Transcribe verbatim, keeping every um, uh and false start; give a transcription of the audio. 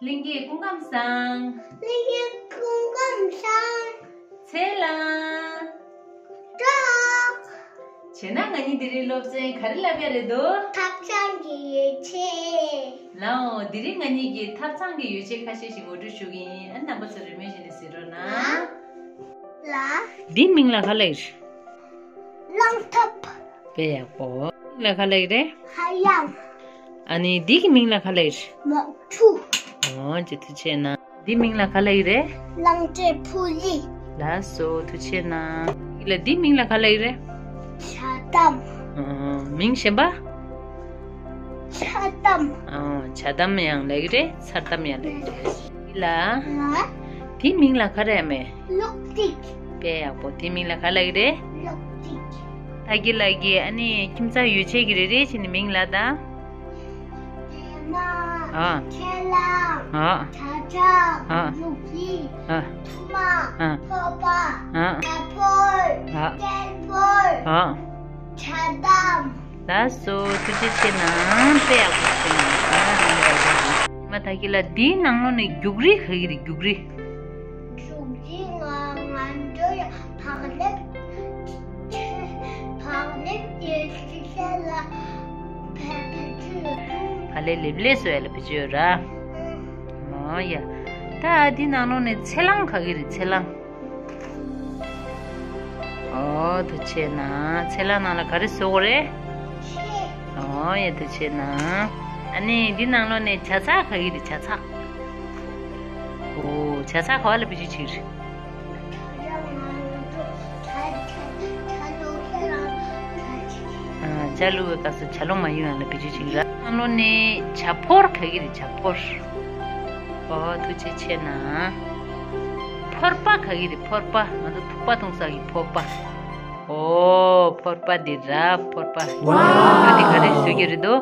གླིང་གའི་སྐུ་ཁམས་བཟང་། གླིང་གའི་སྐུ་ཁམས་བཟང་། ཚེ་ལ། སྐྲག་བྱས་ན་ང་གཉིས་དེ་རིང་སློབ་ཚན་ག་རེ་བསླབ་ཡ་རེད་འདུག་ཐབ་ཚང་གི་ཡོ་བྱད། ལའོ། དེ་རིང་ང་གཉིས་ཀྱིས་ཐབ་ཚང་གི་ཡོ་བྱད་ཁ་ཤས་ཤིག་ངོ་སྤྲོད་ཞུ་གི་ཡིན། ཨ་ནི་རྣམ་པ་ཚོ་རེ་སྨོན་བྱས་ནས་གཟིགས་རོགས་གནང་། ལ། འདིའི་མིང་ལ་ག་ལབ་ཀྱི་རེད། རླངས་ཐབ། དཔེ་ཡག་པོ། མིང་ལ་ག་ལབ་ཀྱི་རེད། ཧ་ཡང་། ཨ་ནི་འདི་གི་མིང་ལ་ག་ལབ་ཀྱི་རེད། མོག་ཕྲུག་ཨོ་ཅི་ཐུགས་རྗེ་གནང་། འདི་མིང་ལ་ག་ལབ་ཀྱི་རེད། རླངས་ཁྲས་ཕུ་ལི། ལགས་སོ་ཐུགས་རྗེ་གནང་། ཡིན་ལ་འདི་མིང་ལ་ག་ལབ་ཀྱི་རེད། ཇ་དམ། ཨོ་མིང་གཞན་པ། ཚར་དམ། ཨོ་ཇ་དམ་ཡང་ལབ་ཀྱི་རེད། ཚར་དམ་ཡང་ལབ་ཀྱི་རེད། ཡིན་ལ། ལ། འདི་མིང་ལ་ག་རེ་ཡ་མེད། གློག་ཏིག་དཔེ་ཡག་པོ། དེ་མིང་ལ་ག་ལབ་ཀྱི་རེད། གློག་ཏིག་ད་གི་ལ་གི་ཨ་ནི་ཁྱིམ་ཚང་ཡོ་བྱད་ཀྱི་རེ་རེ་བྱས་ནས་མིང་ལབ་དང་། ཨ། ཁས་བླངས། ཨ། ཇ་ཆང་། ཨ། གཟུགས་ཀྱི། ཨ། ཐུར་མ། ཨ། ཕོར་པ། ཨ། ཇ་ཕོར། ཨ། ཏེལ་ཕོར། ཨ། ཇ་དམ། ལགས་སོ་ཐུགས་རྗེ་ཆེ་གནང་། དཔེ་ཡག་པོ་བྱས་གནང་སོང་། ཨ་ནི་ར་ར་ར། མ་ད་གི་ལ་འདིའི་ནང་ལོགས་ནས་རྒྱུག་རིགས་ག་གི་རེད། རྒྱུག་རིགས། རྒྱུག་རིགས་ང་ང་ཚོ་ཡ་བག་ལེབ། བག་ལེབ་ཀྱི་ཕྱི་ལ་བེད་སྤྱོད་ཡོད། བག་ལེབ་ལེབ་ལེབ་བཟོ་ཡ་ལ་བེད་སྤྱོད་ཡོད་ར། ཨོ་ཡ། ད་འདི་ནང་ལོགས་ནས་ཚལ་སླང་ག་གི་རེད། ཚལ་སླང་། ཨོ་ཐུགས་རྗེ་གནང་། ཚལ་སླང་ནང་ལ་ག་རེ་བཟོ་དགོས་རེད། ཨོ་ཡ་ཐུགས་རྗེ་གནང་། ཨ་ནི་འདི་ནང་ལོགས་ནས་ཇ་ཚགས་ག་གི་རེད། ཇ་ཚགས། ཨོ་ཇ་ཚགས་ག་བ་ལ་བེད་སྤྱོད་བྱེད་ཀྱི་རེད། ཨ་ཇ་བླུག་པའི་སྐབས་སུ་ཇ་ལོ་མ་གཡུག་ཡ་ལ་བེད་སྤྱོད་བྱེད་ཀྱི་རེད། ནང་ལོགས་ནས་ཇ་ཕོར་ག་གི་རེད། ཇ་ཕོར། ཨོ་ཐུགས་རྗེ་ཆེ་གནང་། ཕོར་པ་ག་གི་རེད། ཕོར་པ། ང་ཚོ་ཐུག་པ་འཐུང་ས་གི་ཕོར་པ། ཨོ་ཕོར་པ་འདི་ར་ཕོར་པ། ཝའོ། ཁྱོད་འདི་ག་རེ་བཟོ་གི་རེད་དོ།